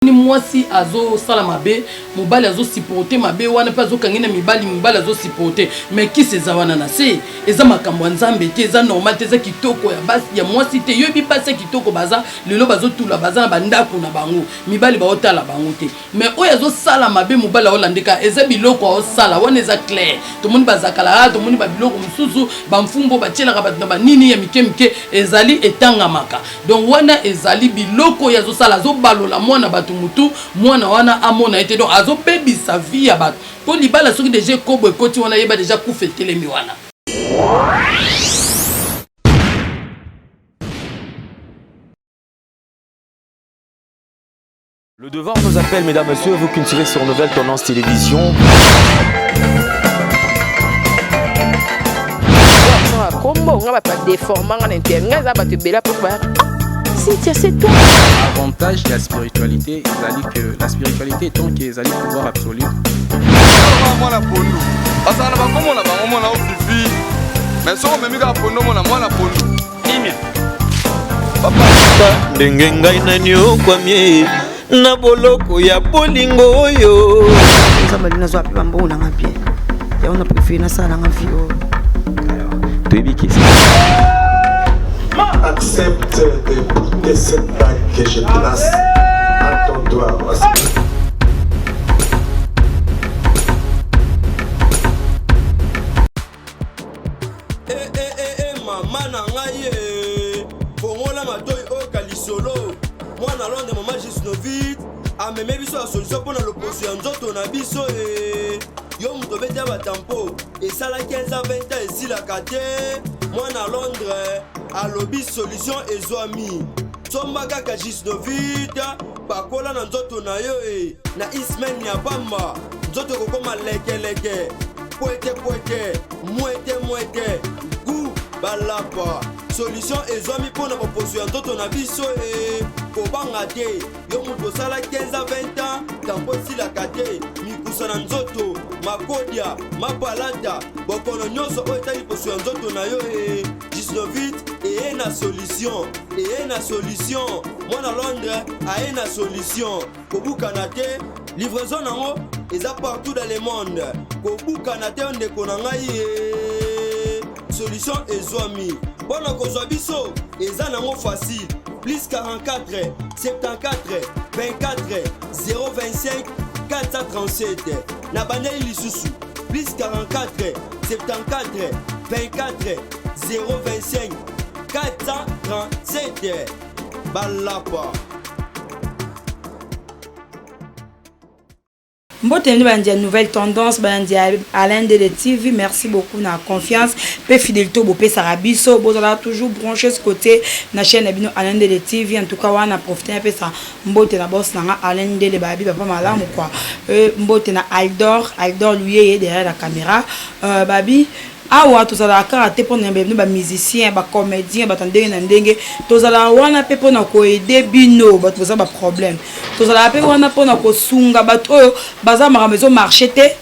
Ni mwasi azosala mabe, mobali azosupporte mabe wana mpe azokangi na mibali, mobali azosupporte, mais kisi eza wana na se, eza makambo ya Nzambe te, eza normal te, eza kitoko ya basi ya mwasi te. Yoyebi basi ya kitoko baza lelo bazotula, baza na bandako na bango, mibali baotala bango te, mais oyo azosala mabe mobali aolandeka, eza biloko aosala wana eza clair. Tomoni bazakala, tomoni babiloko mosusu bamfumbo batielaka bato na banini ya mike mike, ezali etangamaka. Donc wana ezali biloko oyo azosala, azobalola mwana bato mutu, mwana wana amona ye te, donc azobebisa vie ya bato. Mpo libala soki deja ekobo ekoti wana, yeba deja kufa etelemi wana. Le devoir nous appelle, mesdames, messieurs, vous qui nous suivez sur Nouvelle Tendance Télévision. Kombo nga bato badeforma nga na inter nga eza bato ebele apo ba Cynthia, c'est toi. Avantage ya spiritualité ezali que la spiritualité étant que ezali pouvoir absolu. Mwana pondu bazala na bakombo na bango, mwana ofifi, mais soki omemi kaka pondu omona mwana pondu kimia. Ndenge ngai naniokwami na boloko ya bolingo oyo. Nzambe alingi nazwa mpe bambongo nanga bien, yango na préféré nasala nanga vie oyo. Toyebi kisi. Accepte de porter cette bague que je place à ton doigt. Eh, eh, eh, eh, mama na ngai eh. Fongola matoi oyoka lisolo. Mwana Londres, mama Gisnovit ameme biso ya solution mpo na loposo ya nzoto na biso eh. Yo moto obeti ya batampo esala 15 ans 20 ans esilaka te. Mwana Londres alobi solution ezwami. Somba kaka Gisnovit, pakola na nzoto na yo e na ismen ya pamba, nzoto ekokoma lekeleke, pwete pwete, mwete mwete, gu balapa. Solution ezwami mpo na baposo ya nzoto na biso e. Kobanga te, yo moto osala 15 ans 20 ans tampo esilaka te, mikusa na nzoto, makodia, mapalata, bokono nyonso oyo etali poso ya nzoto na yo e. Gisnovit eye na solution, eye na solution. Mwana Londres aye na solution. Kobukana te, livraison nango eza partout dans le monde. Kobukana te ndeko na ngai ye. Solution ezwami. Mpo na kozwa biso eza nango facile. Plus 44 74 24 025 437. Na bandeli lisusu plus 44 74 24 025 437. Balapa. Mbote nde balandi ya Nouvelle Tendance, balandi ya Alain Ndele TV, merci beaucoup na confiance pe fidélité bopesaka biso, bozala toujours branché ce côté na chaîne na bino Alain Ndele TV. En tout cas wana profiter na pesa mbote na boss na nga Alain Ndele, babi papa malamu quoi. Mbote na Aldor, Aldor Luyeye derrière la caméra. Babi awa tozalaka kaka te mpona bino ba musicien, ba comédien, bato ndenge na ndenge, tozalaka wana mpe mpona koaider bino bato boza ba problème, tozalaka mpe wana mpona kosunga bato oyo baza makambo ezomarche te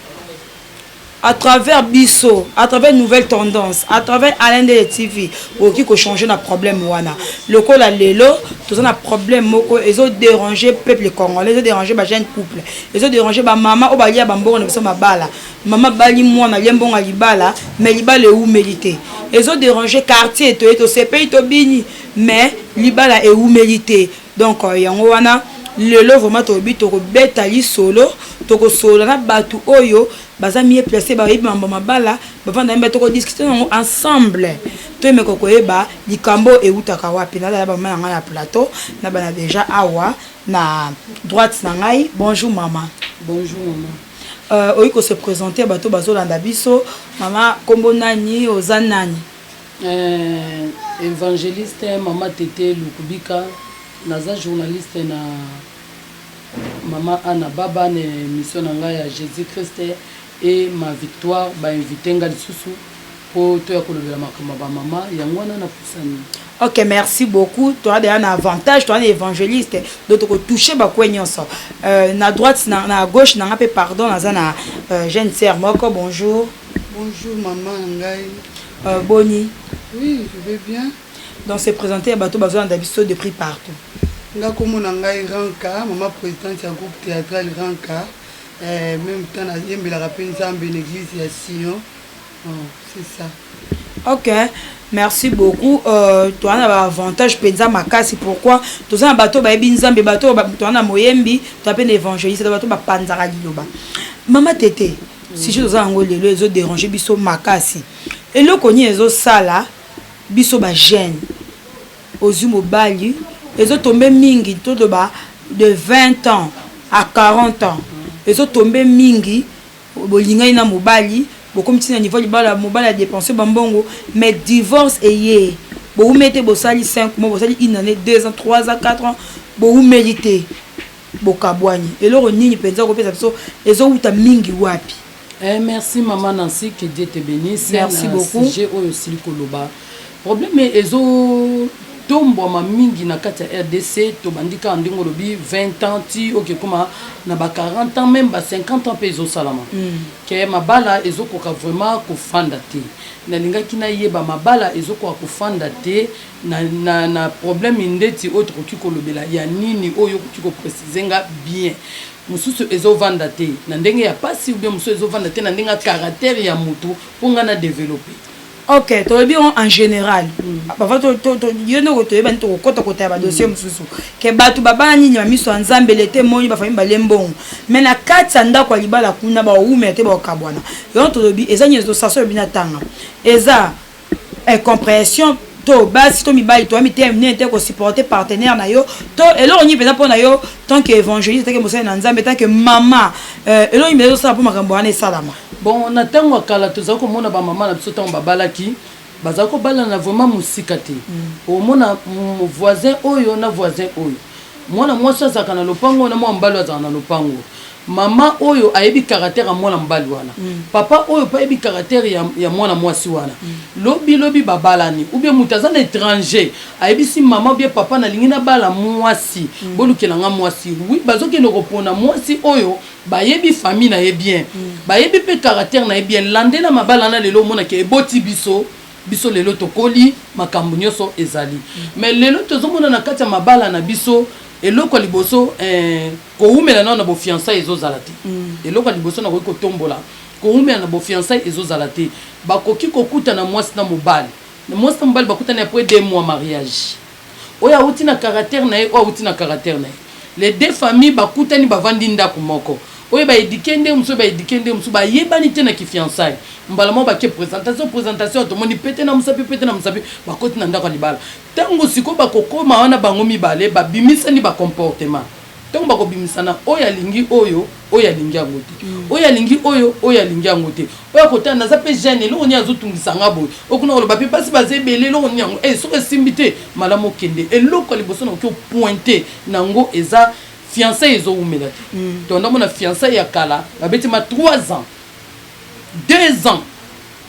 à travers biso, à travers Nouvelle Tendance, à travers Alain Ndele TV. Okoki kochanger na problème wana. Lokola lelo toza na problème moko ezodéranger peuple congolais, ezodéranger ba jeune couple, ezodéranger bamama oyo balia bambongo na biso mabala. Mama bali mwana alia mbongo ya libala, mais libala ewumeli te, ezodéranger quartier. Toye tosepeli, tobini, mais libala ewumeli te. Donc yango wana lelo vraiment tolobi tokobeta lisolo, tokosolola na bato oyo baza mieux placé, bayebi mambo mabala, bavanda yemba, tokodiscute yango ensemble, toyemeka koyeba likambo eutaka wapi. Nazala bamama na ngai na plateau na bana déjà awa na droite na ngai. Bonjour mama. Bonjour mama. Oyi kose présenter bato bazolanda biso. Mama, kombo nani, oza nani? Évangéliste mama Tete Lukubika, naza journaliste na mama Anna Baba na émission na ngai ya Jésus Christ et ma victoire. Bainvite nga lisusu mpo toya kolobela makambo ya bamama, yango wana napusani. Ok, merci beaucoup. Toza deja na avantage, toza na évangéliste, donc tokotouche bakwe nyonso. Na droite na gauche na nga mpe, pardon, naza na jeune sœur moko. Bonjour. Bonjour maman na ngai. Boni? Oui, je vais bien. Donc se présenter bato bazolanda biso depuis partout. Nga kombo na ngai Ranka, mama presidente ya groupe théâtral Ranka. Eh, même temps nayembelaka mpe Nzambe na église ya Sion. Oh, c'est ça. Ok, merci beaucoup. Toza na baavantage mpenza makasi. Pourquoi toza na bato bayebi Nzambe, bato toza na moyembi, toza mpe na évangéliste, bato bapanzaka liloba. Mama Tete, sujet toza yango lelo ezodéranger biso makasi. Eloko nini ezosala biso bajeune? Ozwi mobali, ezotombe mingi, toloba de 20 ans à 40 ans, ezotombe mingi. Bolingani na mobali, bokomi ntina niveau libala, mobali adépenser bambongo, mais divorce eye. Bowumeli te, bosali 5 mois, bosali une année, 2 ans, 3 ans, 4 ans, bowumeli te, bokabwani. Eloko nini mpenza kopesa biso? Ezowuta mingi wapi? Eh, merci maman Nancy, que Dieu te bénisse. Merci na beaucoup. Sujet oyo osili koloba, problème ezotombwama mingi na kati ya RDC. Tobandi kaka ndenge olobi, 20 ans ti oke ekóma na ba 40 ans, même ba 50 ans mpe ezosalama ke mabala ezokoka vraiment kofanda te. Nalingaki nayeba, mabala ezokoka kofanda te na problème ndeti oyo tokoki kolobela ya nini, oyo okoki kopréciser nga bien? Mosusu ezovanda te na ndenge ya pasi, ou bien mosusu ezovanda te na ndenge ya caractère ya motu, mpo nga na développer. Ok, tolobi yango en général. Parfois yo ndoko toyeba nini, tokokɔta ya badossier mosusu ke bato babala nini, bamiso ya Nzambe lete emoni bafami balie mbongo, mais na kati ya ndako ya libala kuna bawumela te, bakokabwana. Yango tolobi eza nini ezosala? So olobi na tanga eza incompréhension, to basi to mibali toya mitema minene te kosupporter partenaire na yo, to eloko nini mpenza mpo na yo, tant que évangéliste, tant que mosali na Nzambe, tant que mama, eloko nini mpenza ezosala mpo makambo wana esalama? Bon, na ntango ya kala tozali komona bamama na biso, ntango babalaki, bazali kobalana vraiment mosika te. Omona voisin oyo na voisin oyo, mwana mwasi azalaka na lopango oyo na mwana mobali oyo azalaka na lopango. Mama oyo ayebi caractère ya mwana mobali wana, papa oyo mpe ayebi caractère ya mwana mwasi wana. Lobi lobi babalani, ou bien moto aza na étranger ayebisi mama ou bien papa: "Nalingi nabala mwasi, bolukelanga mwasi." Oui, bazokende kopona mwasi oyo bayebi famille na ye bien, bayebi mpe caractère na ye bien. Landela mabala na lelo, omonaki eboti biso. Biso lelo tokoli, makambo nyonso ezali. Mais lelo tozomona na kati ya mabala na biso, eloko ya liboso, kowumela nano na bofiançailles ezozala te. Eloko ya liboso nakoki kotombola, kowumela na bofiançailles ezozala te. Bakoki kokutana mwasi na mobali, mwasi na mobali bakutani après 2 mois mariage. Oyo awuti na caractère na ye, oyo awuti na caractère na ye, les deux familles bakutani, bavandi ndako moko. Oyo baéduquer nde mosusu, oyo baéduquer nde mosusu, bayebani te na kifiançailles. Mbala moko bake présentation, présentation, tomoni pete na mosapi, pete na mosapi, bakoti na ndako ya libala. Ntango sikoyo bakokóma wana, bango mibale babimisani bacomportement. Ntango bakobimisana, oyo alingi oyo, oyo alingi yango te, oyo alingi oyo, oyo alingi yango te. Oyo akotala: "Naza mpe jeune, eloko nini azotungisa nga boye?" Okuna koloba mpe basi baza ebele, eloko nini yango? Soki esimbi te, malamu okende. Eloko ya liboso nakoki opointer nango eza fiançailles ezowumela te. Tondamona fiançailles ya kala, babetima 3 ans, 2 ans,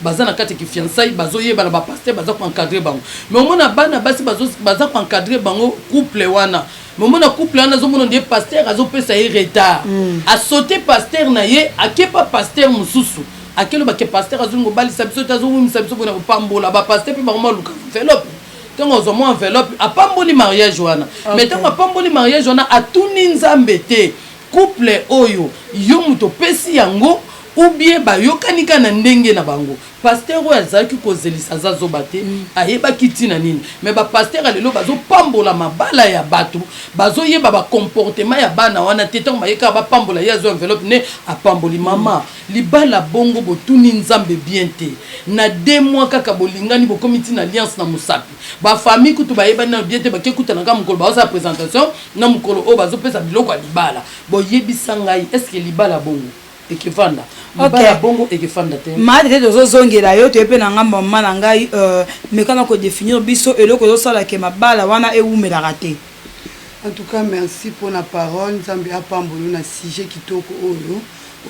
baza na kati ya kifiançailles, bazoyebana, bapasteur baza koencadrer bango. Mais omona bana basi baza koencadrer bango, couple wana. Mais omona couple wana, azomona nde pasteur azopesa ye retard, asaute pasteur na ye, akepa pasteur mosusu, akeloba ke pasteur azolinga obalisa biso te, azowumisa biso mpona kopambola. Bapasteur mpe bango maluka enveloppe. Ntango azwa mwa enveloppe, apamboli mariage wana. Mais ntango apamboli mariage wana, atuni Nzambe te. Couple oyo, yo moto opesi yango ou bien bayokani kaka na ndenge na bango? Pasteur oyo azalaki kozelisa aza zoba te, ayebaki ntina nini. Mais bapasteur ya lelo bazopambola mabala ya bato, bazoyeba bacomportement ya bana wana te. Ntango bayekaka bapambola ye, azwa enveloppe ne, apamboli mama libala bongo. Botuni Nzambe bien te. Na 2 mois kaka bolingani, bokomi ntina alliance na mosapi. Bafamille kutu bayebani nano bien te, bake kutanaka mokolo bazosala présentation na mokolo oyo bazopesa biloko ya libala. Boyebisa ngai, est-ce libala bongo ekefanda? Mabala bongo ekefanda te. Maa tete, tozozongela yo. Toye mpe na ngambo mama na ngai, mekana kodéfinir biso eloko ezosalaka mabala wana ewumelaka te. En tout cas, merci mpona parole. Nzambe apambolo na sujet kitoko oyo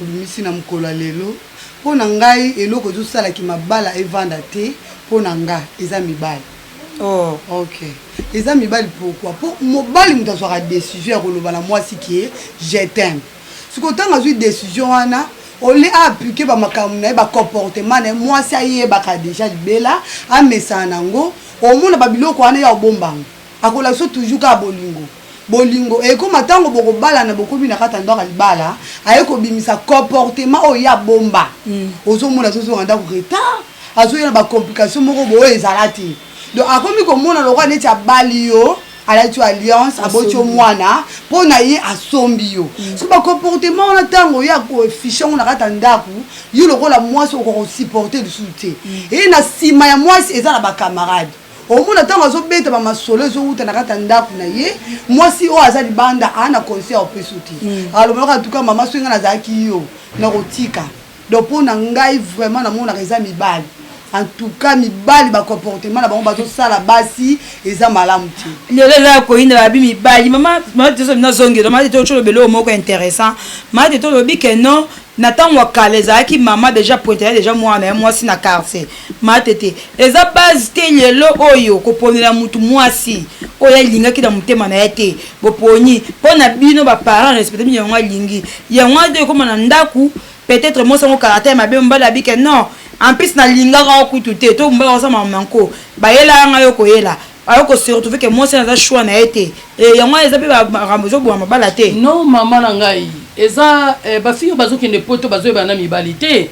obimisi na mokolo ya lelo. Mpo na ngai, eloko ezosalaki mabala evanda te, mpo na nga eza mibali. Oh. Ok, eza mibali. Pourquoi? Mpo mobali moto azwaka décision ya koloba na mwasi ke "je t'aime". Sikoyo ntango azwi décision wana, ole aappliquer bamakambo na ye, bacomportement na ye, mwasi ayebaka déjà libela, amesana nango. Omona babiloko wana ya obombango, akolakisa toujours kaka bolingo. Bolingo ekoma ntango bokobalana, bokomi na kati ya ndako ya libala, aye kobimisa comportement oyo ye abomba. Ozomona azozonga ndako retard, azoya na bacomplication moko boye oyo ezala te. Donc akomi komona lokola neti abali yo, alati yo alliance, aboti yo mwana, mpo na ye asombi yo. Soki bacomportement wana, ntango ye akoafficher yango na kati ya ndako, yo lokola mwasi okoka kosupporter lisusu te. Eye na nsima ya mwasi eza na bacamarade, omona ntango azobeta bamasolo ezowuta na kati ya ndako na ye, mwasi oyo aza libanda aa na conseil opesi te. Alobaka tuka mama, soki ngai nazalaki yo, nakotika. Donc mpo na ngai vraiment namonaka eza mibali. En tout cas mibali, bacomportement na bango bazosala basi eza malamu te. Lelo eza ya koyinda, babi mibali. Mama, mama te, nazongela mama te, tolobela oyo moko intéressant. Mama te, tolobi ke non, na ntango ya kala ezalaki mama déjà pointela déjà mwana ya mwasi na quartier. Mama te te, eza base te. Lelo oyo koponela mutu mwasi oyo alingaki na motema na ye te, boponi mpo na bino baparent respecte bino, yango alingi yango wana te. Ekóma na ndako, peut-être mwasi yango caractère mabe, mobali abike non, en plus nalingaka kutu te, to mobali akosala manko bayelaka ngai, yo koyela ayo kose retrouver ke mwasi aza choix na ye te. Yango wana eza mpe makambo ezoboma mabala te. Non, mama na ngai, eza bafille oyo bazokende poto bazoyebana na mibali te,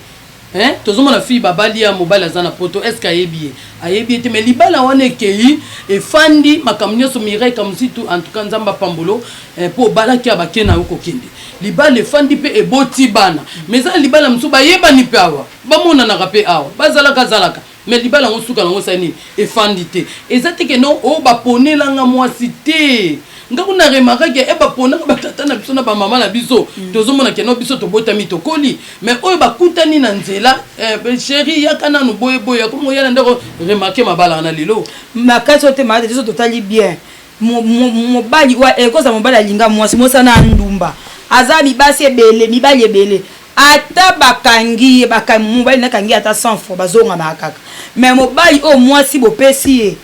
hein? Tozomona fille babali ya mobali aza na poto, est ce que ayebi ye? Ayebi ye te. Mais libala wana ekei, efandi, makambo nyonso. Mireille Kamusitu, en tout cas Nzambe apambolo mpo obalaki ya bake na yo kokende, libala efandi mpe eboti bana. Mais eza na libala mosusu bayebani mpe awa, bamonanaka mpe awa, bazalaka zalaka, mais libala yango suka nango esali nini? Efandi te. Eza te ke non, oyo baponelanga mwasi te. Nga kuna remarquaki e baponaka batata na biso na bamama na biso. Tozomona ke no, biso tobotami, tokoli, mais oyo bakutani na nzela, chéri yaka nanu boye boye, akomi oya na ndako. Remarque mabala wana lelo. Makasi oyo te, maa te, biso totali bien. Mobali ekoza, mobali alinga mwasi, mwasi wana ndumba, aza mibasi ebele, mibali ebele. Ata bakangi ye, mobali nakangi ye ata 100 fois, bazonganaka kaka. Mais mobali oyo mwasi bopesi ye,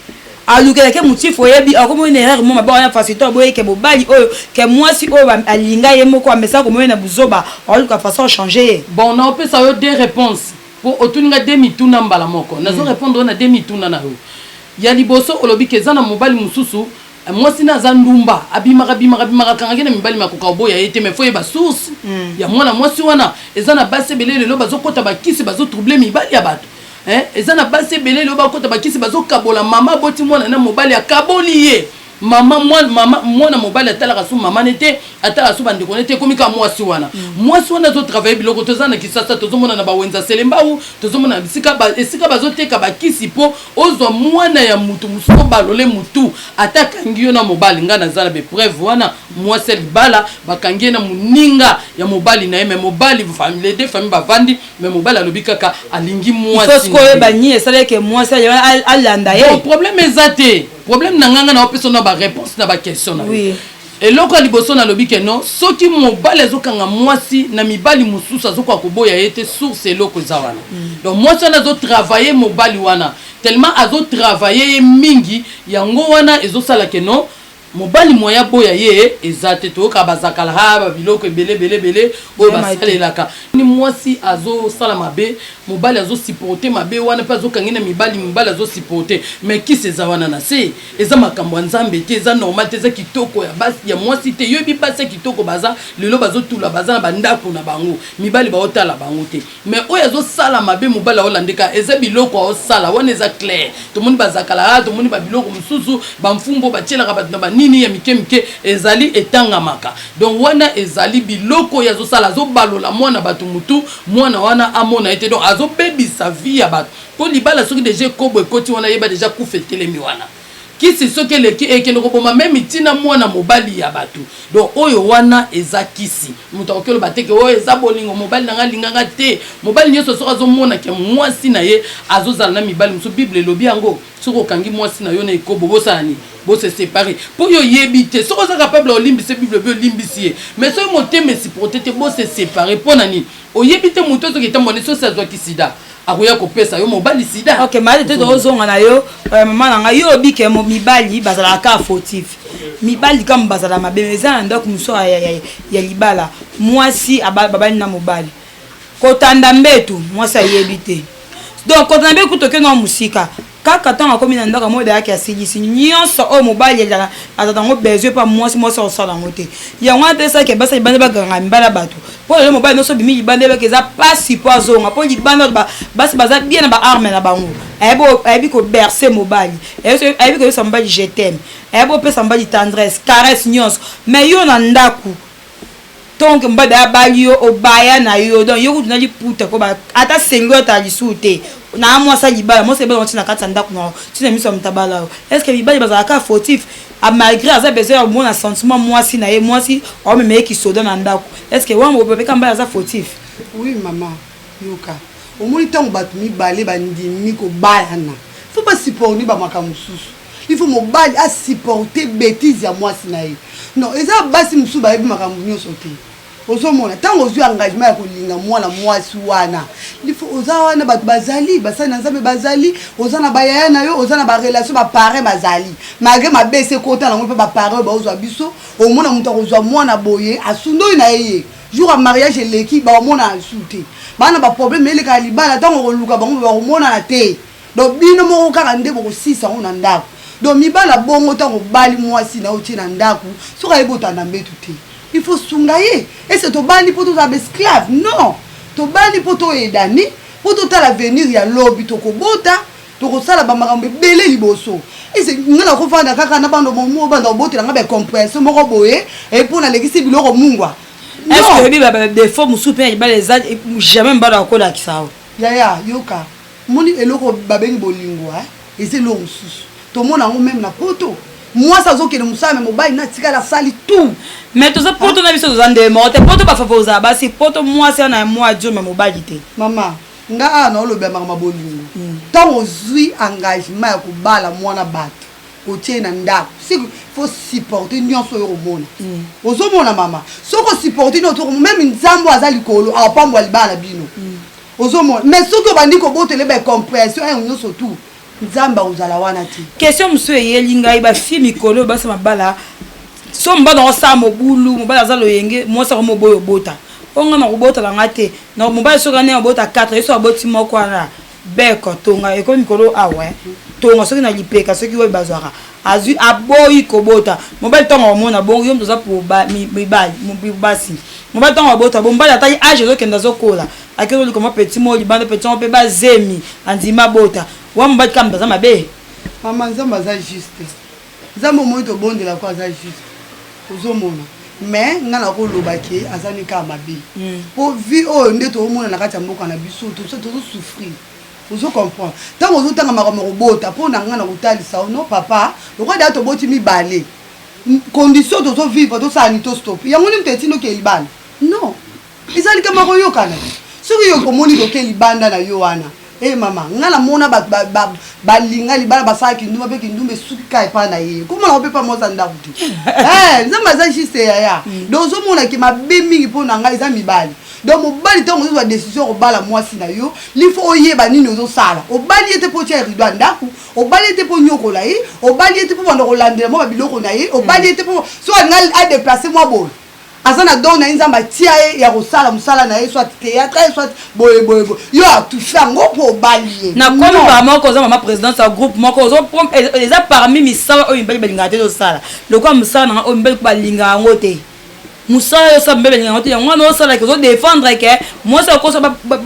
alukelaki motif, oyebi, akomoi na erreur mo mabe wana, facilité aboye ke mobali oyo, ke mwasi oyo alinga ye moko, amesaka komoi na buzoba, aoluka façon changer ye. Bon, naopesa yo deux réponses po otuninga de mituna mbala moko. Nazo répondre na de mituna na yo. Ya liboso, olobi ke eza na mobali mosusu, mwasi na aza ndumba, abimaka bimaka bimaka, akangaki na mibali, makoka oboya ye te. Mais faut yeba source ya mwana mwasi wana. Eza na basi ebele lelo bazokɔta bakisi, bazotroubler mibali ya bato. Eza na basi ebele lelo bakɔta bakisi, bazokabola mama aboti mwana na mobali, akaboli ye mama mama, mwana mobali atalaka su mama ne te, atalaka su bandeko ne te, ekomi kaka mwasi wana. Mwasi wana azotravailler biloko. Toza na Kisasa, tozomona na bawenza Selembau, tozomona na bisika esika bazoteka bakisi mpo ozwa mwana ya mutu mosusu, obalole mutu ata akangi yo na mobali. Ngai naza na bapreuve wana, mwasi ya libala bakangi ye na moninga ya mobali na ye, mais mobali, les deux famille bavandi, mais mobali alobi kaka alingi mwasi. Koyeba nini esalaki mwasi alanda ye. Problème eza te. Problème na ngai, ngai na opesa na baréponse na baquestion na yo. Eloko ya liboso nalobi ke non, soki mobali azokanga mwasi na mibali mosusu, azokoka koboya ye te, source eloko eza wana. Donc mwasi wana azotravailler mobali wana, tellement azotravailler ye mingi, yango wana ezosala ke non, mobali moya boya ye eza te. Toyoka bazakala ha babiloko ebele ebele ebele oyo basalelaka. Ni mwasi azosala mabe, mobali azosupporter mabe wana mpe azokangi na mibali, mobali azosupporter, mais kisi eza wana na se. Eza makambo ya Nzambe te, eza normal te, eza kitoko ya basi ya mwasi te. Yoyebi basi ya kitoko baza lelo bazotula, baza na bandako na bango, mibali baotala bango te. Mais oyo azosala mabe, mobali aolandeka, eza biloko aosala wana, eza clair. Tomoni bazakala, tomoni babiloko mosusu, bamfumbo batielaka bato na banini ya mike mike, ezali etangamaka. Donc wana ezali biloko oyo azosala, azobalola mwana bato mutu, mwana wana amona ye te. Donc azobebisa vie ya bato, mpo libala soki deja ekobo ekoti wana, yeba deja kufa etelemi wana. Kisi soki eleki, ekende koboma même ntina mwana mobali ya bato. Donc oyo wana eza kisi. Moto akoki oloba te ke oyo eza bolingo, mobali na ngai alinganga te. Mobali nyonso soki azomona ke mwasi na ye azozala na mibali mosusu, Bible elobi yango, soki okangi mwasi na yo na ekobo, bosala nini? Bose séparer, mpo yo oyebi te soki oza capable olimbisa. Bible elobi olimbisi ye, mais soki motema esupporter te, bose séparer. Mpo na nini? Oyebi te moto soki etambwana, soki azwaki sida, akoya kopesa yo mobali sida. Ok, mayele te, tozonga na yo. Mama na ngai, yo oyebi ke mibali bazalaka kaka fautif, mibali kama bazala mabe. Eza na ndako mosusu ya libala, mwasi babali na mobali, kotanda mbetu mwasi ayebi te. Donc kotanda mbetu kutu okende na mosika. Kaka ntango akomi na ndako, amoni bayaki, asilisi nyonso oyo mobali azalaka yango besoin mpa mwasi. Mwasi akosala yango te. Yango wana mpe esalaki basi libanda baganga mibali ya bato, mpo lelo mobali nyonso obimi libanda, ebaki eza pasi mpo azonga, mpo libanda basi baza bien na baarme na bango. Ayebi kobercer mobali, ayebi koyebisa mobali "je t'aime", ayebi kopesa mobali tendresse, caresse nyonso. Mais yo na ndako, donc mobali abali yo, obaya na yo, donc yo kutu na liputa ko ata sengi oyo ata lisusu te na mwasi libala. Mwasi libala ntina kati ya ndako na ntina miso ya moto abala yo. Est ce que mibali bazalaka fautif? Malgré aza besoin ya komona sentiment mwasi na ye, mwasi aomema ye kisoda na ndako, est ce que wana bopeka mobali aza fautif? Oui mama, yoka, omoni, ntango bato mibale bandimi kobalana, faut basupporter bamakambo mosusu. Il faut mobali asupporter bétise ya mwasi na ye. Non, eza basi mosusu bayebi makambo nyonso te. Ozomona, ntango ozwi engagement ya kolinga mwana mwasi wana, il faut oza wana, bato bazali, basali na Nzambe bazali, oza na bayaya na yo, oza na barelation, baparrain bazali. Malgré mabe ese ekota nango mpe baparrain oyo baozwa biso, omona moto akozwa mwana boye, asundoi na ye, ye jour ya mariage eleki, baomonana lisusu te. Bana baproblème elekaka libala, ntango koluka bango bakomonana te. Donc bino moko kaka nde bokosisa yango na ndako. Donc mibala bongo, ntango obali mwasi na otie na ndako, soki ayebi otanda mbetu te, il faut sunga ye. Ese tobandi mpo tozala baesclave? Non, tobandi mpo toyedani, mpo totala avenir ya lobi. Tokobota, tokosala bamakambo ebele liboso. Ese nga nakofanda kaka na bando momo, banda kobotela nga bacompréhension moko boye, mpo nalekisi biloko mungwa. Est ce que oyebi badéfaut mosusu mpe ya libala eza jamais mobali akolakisa awa? Yaya, yoka, moni eloko babengi bolingo, eza eloko mosusu. Tomona yango même na poto, mwasi azokende mosala, me mobali na atikala asali tout. Mais toza poto na biso, toza nde moko te. Poto bafavorisaka basi, poto mwasi ana mwa dur, mais mobali te. Mama, nga awa naolobela makambo ya bolingo. Ntango ozwi engagement ya kobala mwana bato, otie na ndako, siki faut supporter nyonso oyo komona. Ozomona mama, soki osupporter nyonso, même Nzambe aza likolo apambola libala na bino. Ozomona? Mais soki obandi kobotela bacompréhension ayo nyonso tout, Nzambe akozala wana te. Question mosusu eyeli ngai: bafille mikolo oyo basa mabala, so mobali akosala mobulu, mobali aza loyenge, mwasi ako moboyi obota, oyo nga na kobotala nga te. Na mobali soki ane abota 4, ye so aboti moko wana, beko tonga ekomi mikolo awa, tonga soki na lipeka, soki oyo bazwaka, azwi, aboyi kobota. Mobali ntango amona bongo, yo moto oza po mibali basi, mobali ntango abota bo, mobali atali age ezokende, azokola, akei oluka mwa petit moko libanda, petit moko mpe bazemi, andima bota wa. Mobali kaka moto aza mabe? Mama, Nzambe aza juste. Nzambe omoi tobondela ko aza juste. Ozomona, mais nga nakoloba ke aza ni kaka mabe, mpo vie oyo nde toomona na kati ya mboka na biso, tozosouffrir. Ozo comprendre? Ntango ozotanga makambo kobota, mpo na nga na kotalisa o no papa, lokola deya toboti mibale, condition tozovivre, tosala ni tostop yango nde moto etindi oke libanda. Non, eza likambo koyokana. Soki yo omoni koke libanda na yo wana, e mama, nga namona bato balinga libala, basala kindumba mpe kindumba esuki ka epai na ye, komona ko mpe pa mwasi ndako te. Nzambe aza juste, yaya. Donc ozomonaki mabe mingi mpo na ngai eza mibali. Donc mobali, ntango ozozwa décision kobala mwasi na yo, il faut oyeba nini ozosala. Obali ye te mpo otia rideau ya ndako, obali ye te mpo nyokola ye, obali ye te mpo banda kolandela mwa babiloko na ye, obali ye te mpo so alinga adéplacer mwa boye. Aza na don na ye, Nzambe atia ye ya kosala mosala na ye, soit théâtre, soit boye boye boye, yo atufe yango mpo obali ye. Nakomi ba moko, oza mama présidente ya groupe moko, eza parmi misala oyo mibali balingaka te tosala. Lokola mosala nanga oyo mibali balingaka yango te, mosala oyo osala, mibali balingaka yango te. Yango wana osalaka, ozodéfendre ke mwasi akosa,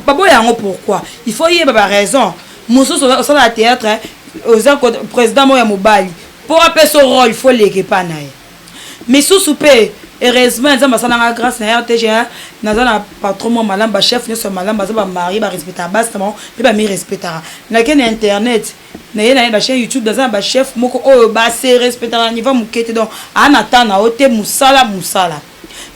baboya yango. Pourquoi? Il faut yeba baraison mosusu. Osalaka théâtre, oza président moko ya mobali, mpo apesa rôle, faut leka epa na ye. Misusu mpe, heureusement, Nzambe asalanga grâce na RTG, naza na patron mwa malamu, bachef nyonso ya malamu, baza bamari, barespectaka basi na bango mpe bamirespectaka. Nake na internet na ye bachaîne YouTube, naza na bachef moko oyo base respectaka na niveau moke te. Donc aa na temps na yo te, mosala mosala.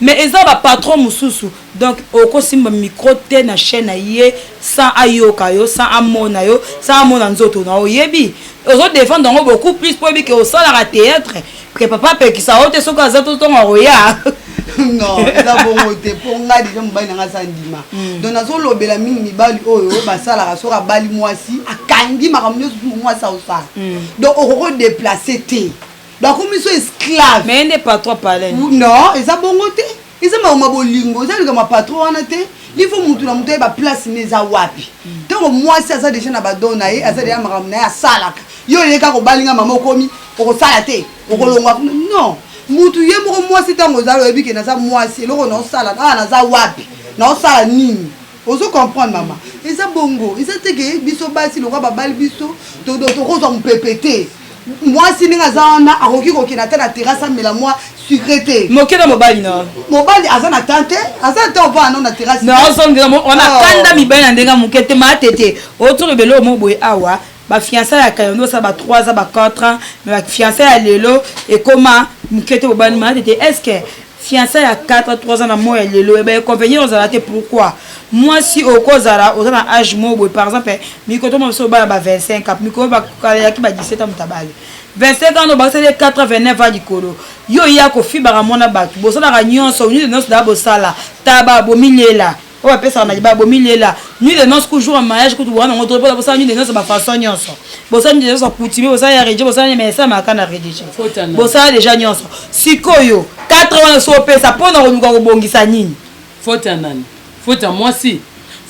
Mais eza bapatron mosusu, donc okosimba micro te na chaîne na ye sans ayoka yo, sans amona yo, sans amona nzoto na yo. Oyebi, ozodéfendre yango beaucoup plus mpo oyebi ke osalaka théâtre, ke papa apekisa yo te soki aza totonga koya. Non, eza bongo te, mpo ngai déjà mobali na ngai aza ndima. Donc nazolobela mingi mibali oyo basalaka, soki abali mwasi, akangi makambo nyonso mwasi aosala. Donc okoki déplacer te, donc akomi so esclave. Mais nde patron palais. Non, eza bongo te. Eza makambo ya bolingo, eza likambo ya patron wana te. Il faut mutu na mutu ayeba place ne eza wapi. Ntango mwasi aza deja na badon na ye, aza deja makambo na ye asalaka, yo oye kaka obalinga mama, okomi okosala te, okolongwa. Non, mutu ye moko mwasi, ntango ozali oyebi ke naza mwasi, eloko naosala awa, naza wapi, naosala nini. Ozo comprendre, mama? Eza bongo, eza te ke biso basi lokwa babali biso tokozwa mopepe te. Mwasi ndenge aza wana, akoki kokende ata na terrasse, amela mwa sucré te. Moke na mobali na Mobali aza na temps te, aza na temps ovanda nano na terrasse. Nazongela wana kanda mibali na ndenge moke te. Maa tete otolobela oyo mo boye awa, bafiançailles ya kayondo osala ba 3 ans, ba 4 ans, mais bafiançailles ya lelo ekoma moke te. Bobani maa tete, est ce que fiançailles ya 4 3 ans na moi ya lelo eba inconvénient ozala te? Pourquoi mwasi okozala oza na age moko boye? Par exemple, mikolo to biso obala ba 25 ans, mikolo bakalaki ba 17 ans, moto abali 25 ans, obakisali 4 ans, 29 ans likolo. Yo ya kofibaka mwana bato, bosalaka nyonso, nuit de noce daa, bosala taba, bomilela oyo bapesaka na libala, bomilela nuit de noce ku jour ya mariage kutu wana yango mpona bosala nuit de noce, bafaçon nyonso. Bosala nuit de noce coutumier, bosala ya religieux, bosala mais esalamaka na religieux, bosala déjà nyonso. Sikoyo 4 wana so opesa mpona koluka kobongisa nini? Faute ya nani? Faute ya mwasi,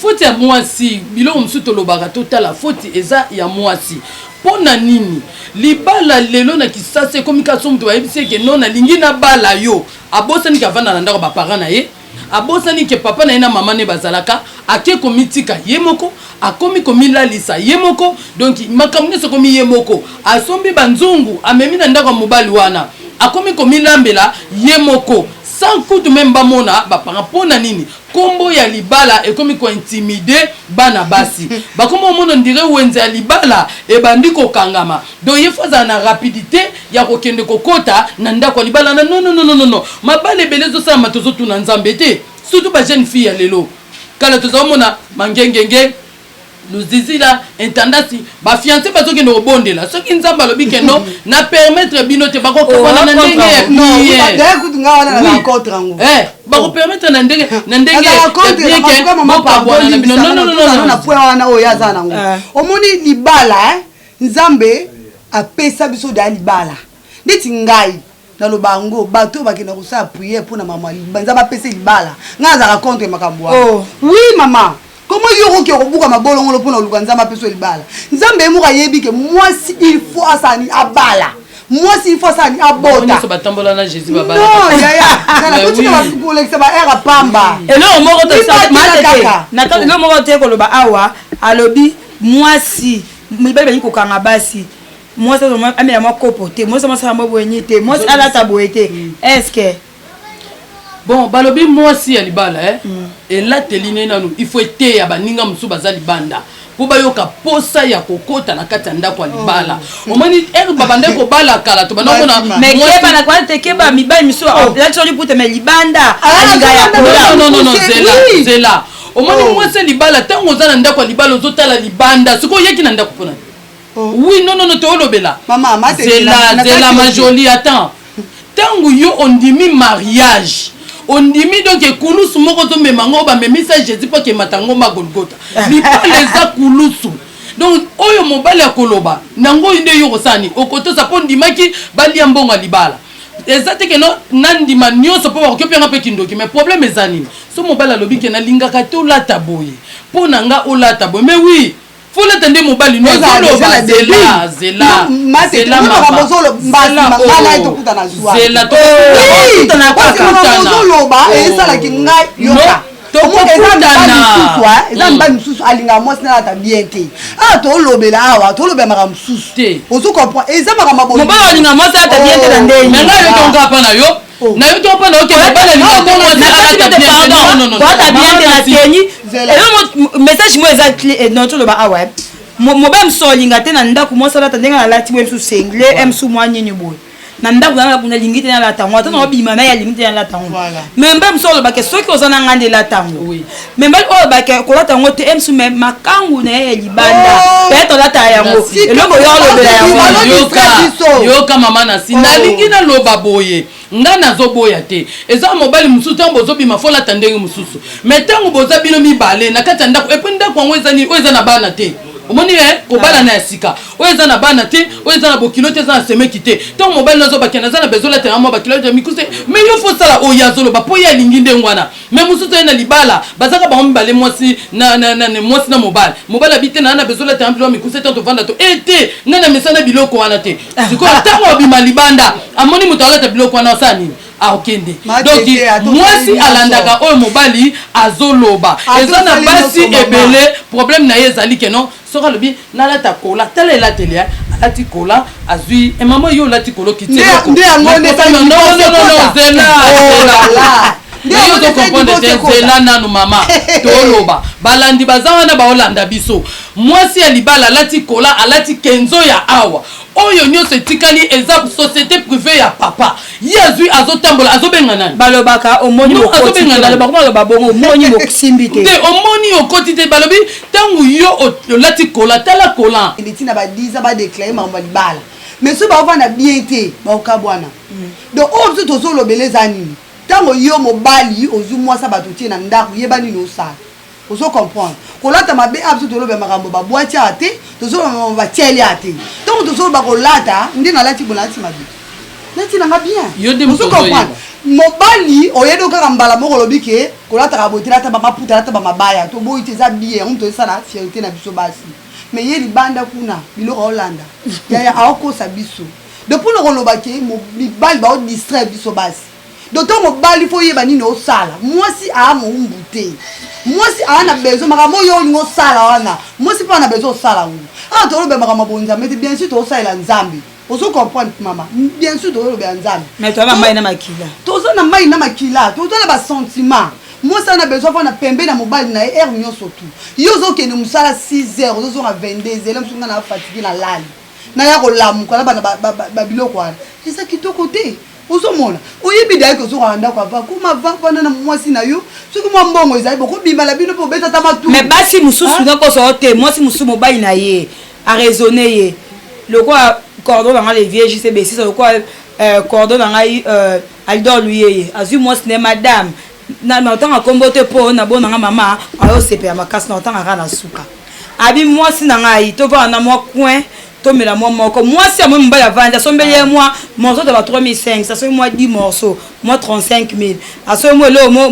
faute ya mwasi. Biloko mosusu tolobaka, totala, faute eza ya mwasi. Mpo na nini libala lelo na kisasa ekomi kaka so moto bayebisi eke no, nalingi nabala yo, abosani ke avanda na ndako baparent na ye, abosani ke papa na ye na mama ne bazalaka, ake komitika ye moko, akomi komilalisa ye moko, donc makambo nyonso ekomi ye moko. Asombi banzungu, amemi na ndako ya mobali wana, akomi komilambela ye moko sans kutu même bamona baparent. Mpo na nini nkombo ya libala ekomi kointimider bana basi? Bakomi omona ndire wenze ya libala ebandi kokangama, donc ye faut azala na rapidité ya kokende kokota na ndako ya libala na non, non, non, non, non. Mabala ebele ezosalama, tozotuna Nzambe te, surtout bajeune fille ya lelo. Kala tozomona mangengenge, luzizila, intendasi, bafiancé bazokende kobondela. Soki Nzambe alobi ke no, na permettre bino te, bakokabwana na ndenge ya bien. Kutu nga wana na contre yango. Bakopermettre na ndenge ya bien ke bokabwana na bino. Non, non, non, non. Na point wana oyo aza nango, omoni libala, Nzambe apesa biso da libala. Neti ngai naloba yango, bato oyo bakenda kosala prière mpona mama, Nzambe apesa libala, ngai azalaka contre makambo wana. Oui mama, komo yo okoki kobuka mabolongolo mpona oluka Nzambe apesa libala? Nzambe ye moko ayebi ke mwasi il faut asala nini? Abala. Mwasi il faut asala nini? Abota. Batambola na Jésus. Non yaya, totika kolekisa baheure apamba. Eloko moko, eloko moko te koloba awa. Alobi mwasi, mibali balingi kokanga basi, mwasi amela mwa kopo te, mwasi amasala mwa boye nini te, mwasi alata boye te, est ce que Bon, balobi mwasi ya libala, elateli ne nanu, il faut eteya baninga mosusu baza libanda mpo bayoka posa ya kokota na kati ya ndako ya libala. Omoni ere babandaki kobala kala, to banda komona. Mais keba na kwa te, keba, mibali misusu alati soli puta, mais libanda alinga ya kola. Non, non, non, zela, zela. Omoni mwasi ya libala, ntango oza na ndako ya libala, ozotala libanda, sikoyo oyaki na ndako mpona? Oui, non, non, non, toolobela. Zela, zela, ma jolie, attends. Ntango yo ondimi mariage, ondimi donc ekulusu moko ozomema yango, oyo bamemisa Jésus mpo akemata ngomba Golgota. Libala eza kulusu. Donc oyo mobali akoloba nango, oyo nde yo kosala nini? Okotosa, mpo ndimaki balia mbongo ya libala. Eza te keno nandima nyonso mpo bakoki opianga mpe kindoki. Mais problème eza nini? So mobali alobi ke nalingaka te olata boye, mpo na nga olata boye, mais oui, folata nde mobali no ozoloba. Zela, zela, zela, zela. Ozoloba esalaki ngai yoka. Eza mibali mosusu alingaka mwasi nalata bien te. Awa tolobela, awa tolobela makambo mosusu, ozo comprendre, eza makambo. Mobali alinga mwasi alata bien te na ndenge Me ngai yotonga mpa na yo, na yo to mpa na yo ke mobali alingaka te mwasi alata bien te. Non, non, non. Kolata bien te na teni elo message mo eza non, toloba awa, mobali mosusu alinga te na ndako mwasi alata ndenge alati boye, mosusu sengle, mosusu mwa nini boye na ndako na nalingi te nalata yango, ata na obima na ye alingi te nalata yango. Mais mobali mosusu olobake soki oza na ngai nde elata yango. Mais mobali oyo olobake kolata yango te, mosusu mais makangu na ye ya libanda peut-être olata yango, eloko yo olobela yango. Yoka mama, na si nalingi naloba boye, nga nazoboya te. Eza mobali mosusu, ntango bozobima faut olata ndenge mosusu, mais ntango boza bino mibale na kati ya ndako, et puis ndako yango eza nini? Oyo eza na bana te. Omoni kobalana ya sika oyo eza na bana te, oyo eza na bokilo te, eza na semeki te. Ntango mobali nazobakenda aza na besoin olatela mwa bakilo ya mikuse, mais yo faut osala oyo azoloba mpo ye alingi ndenge wana. Mais mosusu aye na libala, bazaka bango mibale, mwasi na mwasi na mobali. Mobali abi te, naa na besoin olatela biloko ya mikuse te, tovanda to e te, ngai na mesana biloko wana te. Sikoyo ntango abima libanda, amoni moto alata biloko wana, asala nini? Akokende. Donc mwasi alandaka oyo mobali azoloba. Eza na basi ebele, problème na ye ezali ke non, soki alobi nalata kola, tala elateli, alati kola, azwi e mama, yo olati kola, okiti. Zela, yo ozocomprendre te. Zela nanu mama, toloba. Balandi baza wana, baolanda biso. Mwasi ya libala alati kola, alati kenzo ya awa, oyo nyonso etikali eza société privée ya papa. Ye azwi, azotambola, azobenga nani? Balobaka omoni balobaka, baloba bongo, omoni mosimbi te. Te, omoni okoti te. Balobi ntango yo olati kola, tala kola. Ntina ba 10 ans badéclare makambo ya libala, mais soki baovanda bien te, baokabwana. Donc oyo biso tozolobela eza nini? Ntango yo mobali ozwi mwasi, bato otie na ndako, yeba nini osala. Ozo comprendre? Kolata mabe a biso tolobela makambo babwati awa te, tozoloba makambo batieli awa te. Ntango tozoloba kolata, nde nalati bo, nalati mabe, nati nanga bien. Ozo comprendre? Mobali oyebi kaka mbala moko olobi ke kolataka boye te, lata bamaputa, lata bamabaya, toboyi te, eza bien, yango moto ezosala fierté na biso basi. Mais ye libanda kuna, biloko aolanda, yaya, aokosa biso. Donc mpona koloba ke mibali baodistraire biso basi, donc ntango mobali faut oyeba nini osala. Mwasi aa mowumbu te. Mwasi aa na besoin makambo oyo olingi osala wana, mwasi mpo na besoin osala yango. Awa tolobela makambo ya bonzambe te. Bien sûr tozosalela Nzambe, ozo comprendre mama? Bien sûr tozolobela Nzambe. Mais toza na mai na makila. Toza na mai na makila, toza na basentiment. Mwasi aza na besoin fana pembe na mobali na ye heure nyonso tu. Yo ozokende mosala 6 heures, ozozonga 22 heures, mosusu nga na fatigué, na lali, naya kolamuka na bana babiloko wana, eza kitoko te. Ozomona, oyebi dayeke, ozokaka ndako ava koma vanda na mwasi na yo. Soki mwa mbongo ezali, bokobima na bino mpe obeta ata matu. Mais basi mosusu, nakosa te, mwasi mosusu mobali na ye araisonne ye lokola cordon na ngai le vieux JC Besisa, lokola cordon na ngai Alidor Luyeye, azwi mwasi na ye madame na otanga nkombo te mpo na bonanga mama ayosepela makasi na otanga kaka na suka. Abi mwasi na ngai, tovanda na mwa coin, tomela mwa moko. Mwasi ya moi, mobali avandi, asombeli ye mwa morceau to ba 3500, asombi mwa 10 morceau, mwa 35 000, asombi mwa eloko,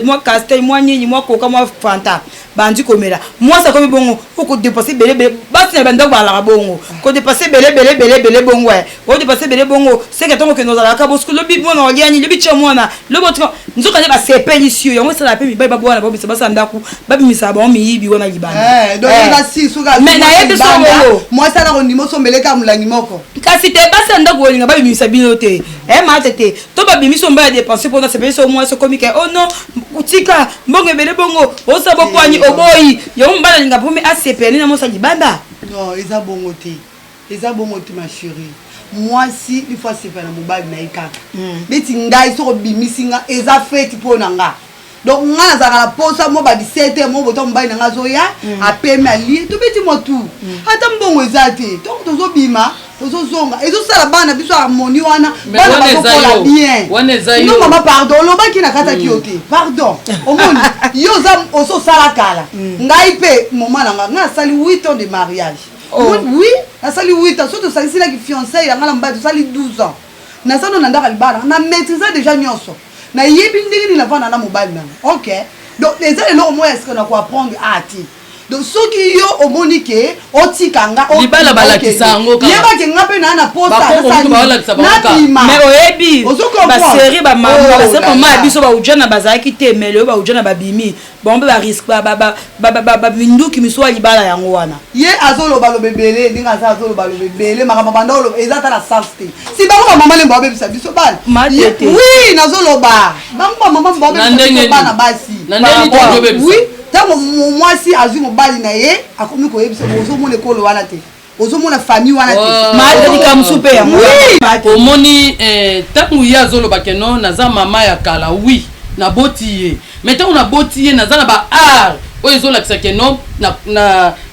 mwa castel, mwa nini, mwa coca, mwa Fanta, bandi komela. Mwasi akomi bongo po kodépenser ebele ebele. Basi na bandako balaka bongo, kodépenser ebele ebele ebele ebele bongo, odépenser ebele bongo, seke ntongo okende ozalaka bosiko, lobi mwana oliani, lobi tia mwana, lobi otika. Nzoka nde basepelisi yo. Yango esalaka mpe mibali babwana, babimisa basi ya ndako, babimisaka bango miyibi wana libanda. Mais nayebi so bongo. Mwasi ana kondima osombeleka molangi moko. Kasi te, basi ya ndako olinga babimisa bino te, mate te, to babimisi omba ya dépense mpona sepelisi o mwasi, okomi ke oh non, tika mbongo ebele bongo, osala bokwani, oboyi yango. Mobali alinga mpomi asepela nini na mwasi ya libanda. Non, eza bongo te, eza bongo te, ma chérie. Mwasi il faut asepela na mobali na ye kaka. Neti ngai, soki obimisi nga, eza fête mpo na nga. Donc nga nazalaka na posa mo ba 17 heures mo bota, mobali na nga azoya, apemi, alie, tobeti mwa tour, ata mbongo eza te. Ntongo tozobima, tozozonga, ezosala bana biso harmonie wana, bana bazokola bien. No mama, pardon, olobaki na kataki yo te, pardon. Omoni, yo oza ososala kala, ngai mpe moma na nga, ngai nasali 8 ans de mariage. Oui, nasali 8 ans. So tosalisilaki fiançailles ya ngai na mobali, tosali 12 ans. Naza no na ndako ya libala, na maîtrise déjà nyonso, nayebi ndenge nini navanda na mobali nanga. Ok, donc eza eloko moko ya sika na koapprendre a te. Donc soki yo omoni ke otika nga, libala balakisa yango. Yebake nga mpe naa na posa nabima. Mais oyebi, basérie, bamama mama ya biso baujana bazalaki te, mais lelo baujana babimi bango mpe barisque baminduki miso ya libala yango wana. Ye azolobaloba ebele, ndenge aza azolobaloba ebele, makambo banda oloba eza ata na sens te. Si bango bamama nde baobebisa biso bana, oui, nazoloba bango bamama baobebisa biso bana basi. Oui, ntango mwasi azwi mobali na ye, akomi koyebisa, ozomona ekolo wana te, ozomona famille wana te. Maatelika mosusu mpe yango. Omoni, ntango ye azoloba ke non, naza mama ya kala, oui, naboti ye, mais ntango naboti ye, naza na ba art oyo ezolakisa ke non,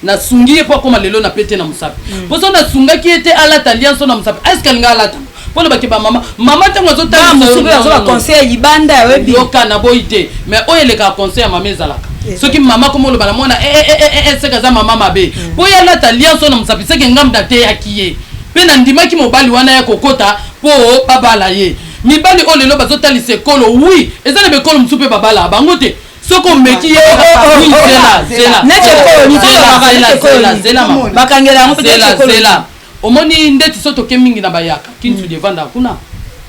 nasungi ye mpo akóma lelo na pete na mosapi. Mpo so nasungaki ye te alata alliance na mosapi, est-ce alinga alata? Mpo lobake bamama, mama ntango azotalisa conseil libanda, oyebi. Yoka, naboyi te, mais oyo elekaka conseil ya mama ezalaka. Soki mama komo oloba na mwana eh, eh, eh, eh, seke aza mama mabe mpo ye alata alliance oyo na mosapi, seke ngambu nateyaki ye mpe nandimaki mobali wana ya kokota mpo babala ye. Mibali oyo lelo bazotalisa ekolo, oui, eza na bekolo mosusu mpe babalaka bango te. Soki omeki ye, oui, zela, zela. Neti ekolo nini? Zela, Neti zela, ekolo zela, nini? zela, mama. Bakangela yango mpe Zela, neti ekolo zela. nini? Omoni ndeti so toke mingi na bayaka kinsudi evandaka kuna,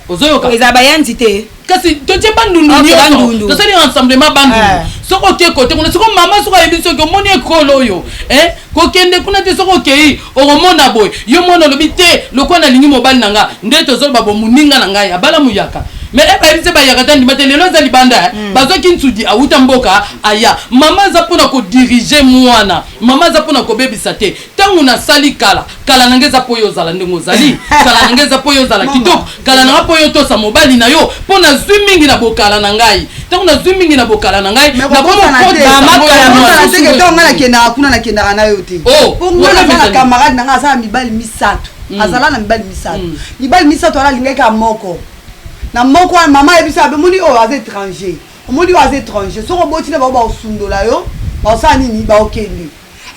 ozoyoka? Eza bayanzi te. Kasi totie bandundu Ok, nyonso. Bandundu. Tosali rassemblement bandundu. Ah. Soki oke kote kuna, soki mama, soki ayebi, soki omoni ekolo oyo, eh, kokende kuna te. Soki okei, okomona boye. Yo mwana olobi te, lokola nalingi mobali na nga nde tozoloba bo moninga na ngai abala muyaka, mais e bayebi se bayaka te, andima te. Lelo eza libanda, eh. Bazwaki nsudi, awuta mboka aya. Mama aza mpona kodiriger mwana, mama aza mpona kobebisa te. Ntango nasali kala, kala na ngai eza mpo oyo ozala ndenge ozali, kala na ngai eza mpo oyo ozala kitoko, kala na ngai mpo oyo otosa mobali na yo, mpo nazwi mingi na bokala na ngai. Ntango nazwi mingi na bokala na ngai, ntango ngai nakendaka kuna, nakendaka na yo te. Oh, po ngai wana naza na ezali. camarade na ngai, aza na mibali misato, azala na mibali misato. Mibali misato wana, alingaki kaka moko na moko wana. Mama ayebisa abe: omoni oyo aza étranger, omoni oyo aza étranger, soki oboti na bango, baosundola yo, baosala nini, baokende.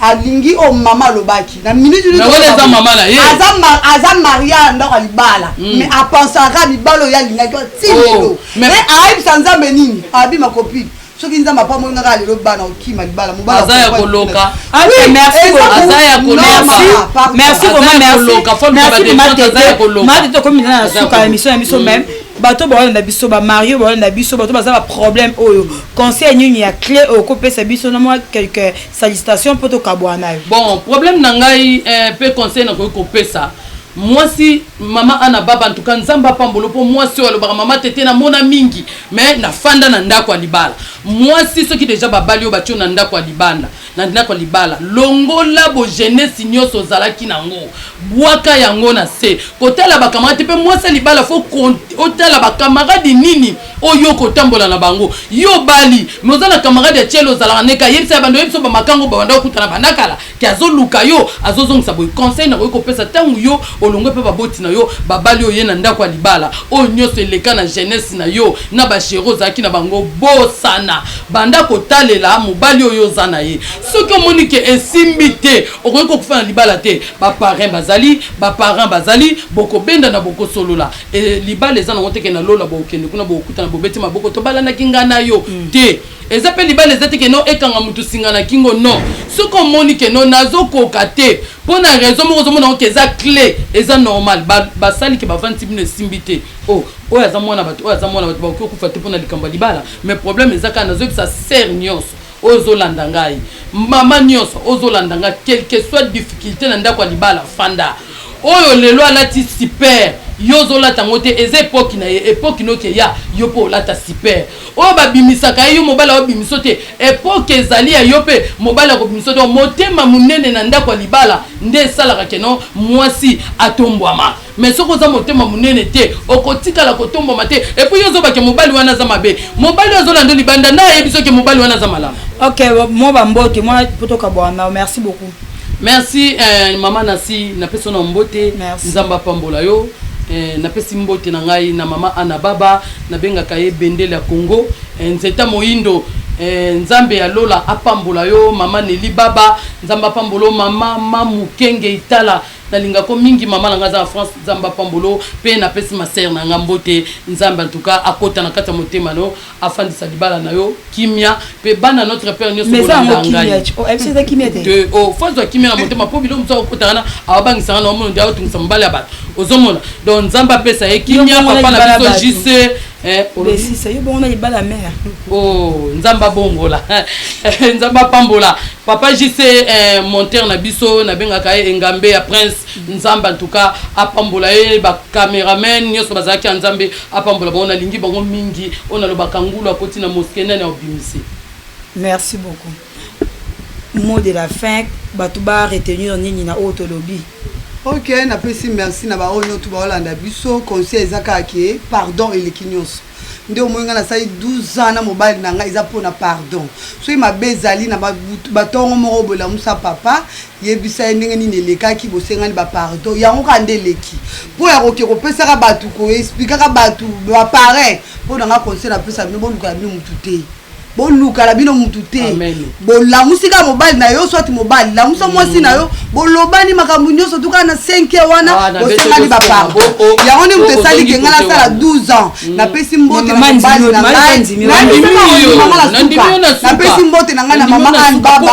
Alingi oyo mama alobaki na minute. Mais wana eza mama na ye. Aza marié na ndako ya libala, mais apensaka mibali oyo alingaki ti Oh, lelo. Mais ayebisa Nzambe nini? Abima copine. Soki Nzambe apamoli nga kaka lelo, bana okima libala, mobali. Aza ya koloka. Ok, merci beaucoup. Aza ya koloka. Merci. Merci Aza vraiment, ya merci. koloka. Faut Merci luka vraiment ba défense, aza ya Tete. koloka. Ma Tete, komi na Aza ya suka ya koloka. émission ya biso même. Bato baolanda biso, bamarie baolanda biso, bato baza baproblème oyo, conseil nini ya clé oyo okopesa biso na mwa quelque salutation mpo tokabwana na yo? Bon, problème na ngai, mpe conseil nakoki kopesa mwasi mama Ana Baba, en tout cas Nzambe apambolo, mpo mwasi oyo alobaka: "Mama Tete, namona mingi, mais nafanda na ndako ya libala." Mwasi, soki déjà babali oyo batio na ndako ya libanda, na ndako ya libala, longola bojeunesse nyonso ozalaki nango, bwaka yango na se. Kotala bacamarade te. Mpe mwasi ya libala, faut otala bacamarade nini oyo kotambola na bango. Yo bali, mais oza na camarade ya tiele, ozalaka neka yebisa ya bando, yebisa bamakango babanda kokutana bandakala ke azoluka yo, azozongisa boye. Conseil nakoki kopesa: ntango yo olongwe mpe baboti na yo babali, oyo ye na ndako ya libala, oyo nyonso eleka na jeunesse na yo na bachéri ozalaki na bango, bosana. Banda kotalela mobali oyo oza na ye. Soki omoni ke esimbi te, okoki kokufa na libala te. Baparrain bazali, baparent bazali, bokobenda na bokosolola. Libala eza nango teke na lola bokende kuna, bokutana, bobeti maboko, tobalanaki nga na yo te. Eza mpe libala eza te ke no ekanga motu singa na kingo, non. Soki omoni ke no nazokoka te mpo na raison moko, ozomona oke eza clé, eza normal, basali ke bavandisi bino, esimbi te. O oyo aza mwana bato, oyo aza mwana bato, bakoki okufa te mpo na likambo ya libala. Mais problème eza kaka, nazoyebisa sœur nyonso oyo ozolanda ngai, mama nyonso ozolanda ngai, quelque soit difficulté na ndako ya libala, fanda. Oyo lelo alati super, yo ozolata yango te, eza époque na ye. Époque noki eya, yo mpo olata super. Oyo babimisaka ye, yo mobali aobimiso te, époque ezali ya yo mpe mobali akobimiso te. Motema monene na ndako ya libala nde esalaka keno mwasi atombwama. Mais soki oza motema monene te, okotikala kotombwama te. Et puis yo ozobake mobali wana aza mabe, mobali oyo azolanda libanda nde ayebi soki mobali wana aza malamu. Ok, mwa bambote mwa po tokabwana. Merci beaucoup. Merci, mama Nasi, napesi yo na mbote. Nzambe apambola yo. Napesi mbote na ngai na mama Ana Baba, nabengaka ye bendele ya Congo, nzeta moyindo. Nzambe ya lola apambola yo. Mama Neli Baba, Nzambe apambola yo. Mama Mamukenge Itala, nalingako mingi, mama na ngai aza na France, Nzambe apambolo. Mpe napesi ma sœur na ngai mbote. Nzambe en tout cas akota na kati ya motema no, afandisa libala na yo kimia, mpe bana notre père nyonso bolanda ngai. Faut azwa kimia na motema, mpo biloko mosusu akokota wana, awabangisanga na omona nde aotungisa mobali ya bato, ozomona. Donc Nzambe apesa ye kimia. Papa na biso JC. Yo bongo na libala mare. Oh, Nzambe abongola, Nzambe apambola papa JC, monteur na biso, nabengaka ye engambe ya prince. Nzambe en tout cas apambola ye. Bacameraman nyonso bazalaki ya Nzambe apambola bango, nalingi bango mingi. Oyo nalobaka, ngulu akoti na mosquée, nani aobimisi? Merci beaucoup. Mot de la fin, bato ba retenir nini na oyo tolobi? Ok, napesi merci na baoyo nyonso baolanda biso. Conseil eza kaka ke pardon eleki nyonso. Nde omoi ngai nasali 12 ans na mobali na ngai, eza mpona pardon. Soki mabe ezali na batongo moko, bolamusa papa, yebisa ye ndenge nini elekaki, bosengani bapardon, yango kaka nde eleki. Mpo ya koke kopesaka bato, koexpliquaka bato, baparrain, mpo na nga conseil napesa bino: bolukala bino motu te. Bolukala bino mutu te. Bolamusi kaka mobali na yo, soit mobali lamusa mwasi na yo, bolobani makambo nyonso tuka na 5 heures wana, bosengani bapardon. Yango nde moto esali ke ngai nasala 12 ans. Napesi mbote na mobali na ngai, napesi mbote na ngai na mama Anne Baba,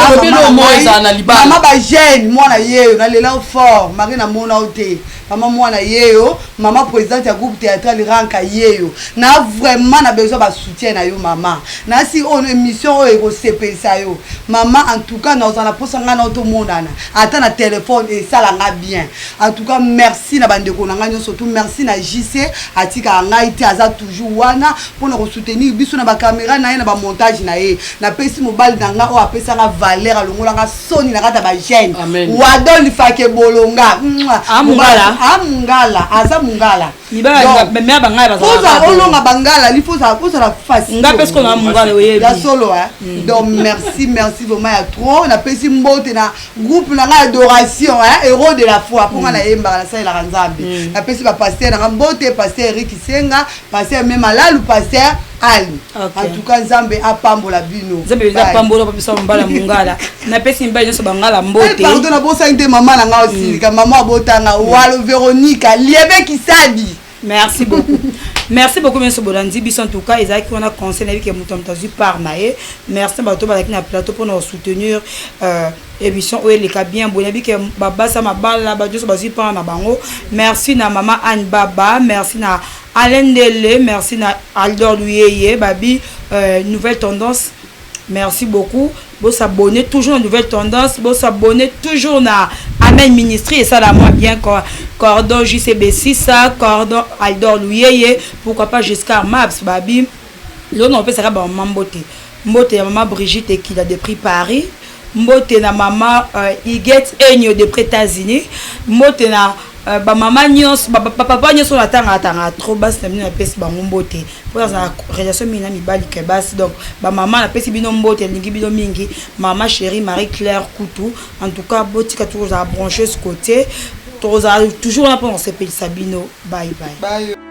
mama bagene, mwana yeyo nalela yo fort. Mari namona yo te, mama mwana yeyo, mama présidente ya groupe théâtral Ranka yeyo. Na vraiment na besoin basoutien na yo, mama. Nasi oyo émission oyo ekosepelisa yo, mama. En tout cas, nazala na mposa ngai nao tomonana ata na telefone, esalanga bien. En tout cas, merci na bandeko na ngai nyonso. Tout merci na JC, atikaka ngai te, aza toujours wana mpona kosoutenir biso na bacaméra na ye, na bamontage na ye. Napesi mobali na ngai oyo apesanga valeur, alongolanga soni na kati ya bagene, Wadol Fake Bolonga. Amungala, aza mungala. Olonga bangala, il faut ozala facile. Ya solo. Donc merci, merci vraiment ya trop. Napesi mbote na groupe na ngai adoration, Héros de la Foi, mpo ngai nayembaka, nasalelaka Nzambe. Napesi bapasteur na ngai mbote, pasteur Erik Senga, pasteur Memalalu, pasteur Ali. En tout cas, Nzambe apambola bino. Nzambe apambola biso. Mbala mongala, napesi mibali nyonso bangala mbote. Pardon, nabosani te mama na ngai osilika, mama abotanga Walo Véronika Liebe Kisadi. Merci beaucoup, merci beaucoup nyonso bolandi biso. En tout cas, ezalaki wana conseil. Nayebi ke moto moto azwi part na ye. Merci bato bazalaki na plateau mpona kosoutenir émission oyo eleka bien boye. Nayebi ke babasa mabala, bato nyonso bazwi part na bango. Merci na mama Anne Baba, merci na Alain Ndele, merci na Aldor Luyeye babi Nouvelle Tendance. Merci beaucoup. Bosabonner toujours na Nouvelle Tendance, bosabonner toujours na Amen Ministry, esala mwa bien. Cordon JCB 6, cordon Aldor Luyeye, pourquoi pas Giscard Maps babi. Lelo na opesaka bamama mbote. Mbote ya mama Brigitte Ekila depuis Paris, mbote na mama Iget Enyo depuis États-Unis, mbote na bamama nyonso, bapapa nyonso. Natangaka tangaka trop basi na bino, napesi bango mbote mpo nazala relation mingi na mibali ke basi. Donc bamama, napesi bino mbote, elingi bino mingi. Mama chérie Marie Claire Kutu, en tout cas, botika tokozala branché ce côté, tokozala toujours wana mpona kosepelisa bino. Bye bye, bye.